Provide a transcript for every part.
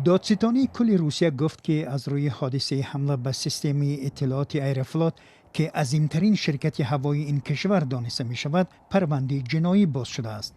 Додситонии кулли Русия гуфт, ки аз рӯи ҳодисаи ҳамла ба системаи иттилооти Аэрофлот, ки азимтарин ширкати ҳавоии ин кишвар дониста мешавад, парвандаи ҷиноӣ боз шудааст,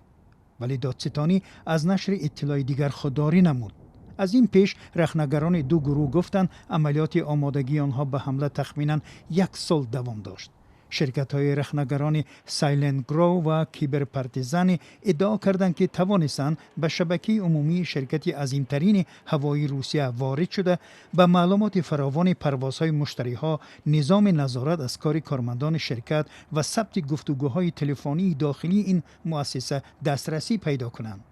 вале додситонӣ аз нашри иттилои дигар худдорӣ намуд. Аз ин пеш рахнагарони ду гурӯҳ гуфтанд, амалиёти омодагии онҳо ба ҳамла тахминан як сол давом дошт. Ширкатҳои рахнагарони Silent Grove ва Киберпартизани иддао карданд, ки тавонистанд ба шабакаи умумии ширкати азимтарини ҳавоии Русия ворид шуда, ба маълумоти фаровони парвозҳои муштариҳо, низоми назорат аз кори кормандони ширкат ва сабти гуфтугӯҳои телефонии дохилии ин муассиса дастрасӣ пайдо кунанд.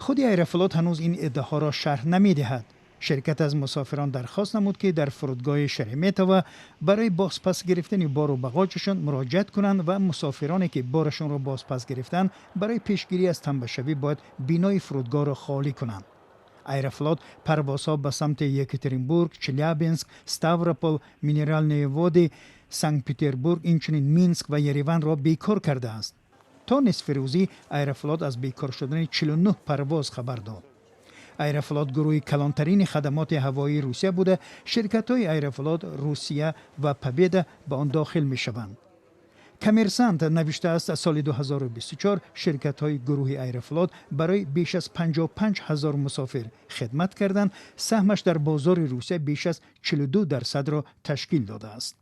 Худи Аэрофлот ҳанӯз ин иддаоҳоро шарҳ намедиҳад. Ширкат аз мусофирон дархост намуд, ки дар фурудгоҳи Шереметьево барои бозпас гирифтани бору бағоҷашон муроҷиат кунанд ва мусофироне, ки борашонро бозпас гирифтанд, барои пешгирӣ аз тамбашавӣ бояд бинои фурудгоҳро холӣ кунанд. Аэрофлот парвозҳо ба самти Екатеринбург, Челябинск, Ставропол, Минеральные Воды, Санкт Петербург, инчунин Минск ва Ереванро бекор кардааст. То нисфирӯзӣ Аэрофлот аз бекор шудани 49 парвоз хабар дод. Аэрофлот гурӯҳи калонтарини хадамоти ҳавоии Русия буда, ширкатҳои Аэрофлот, Русия ва Победа ба он дохил мешаванд. Коммерсант навиштааст, аз соли 2024 ширкатҳои гурӯҳи Аэрофлот барои беш аз 55 ҳазор мусофир хидмат карданд, саҳмаш дар бозори Русия беш аз 42 дарсадро ташкил додааст.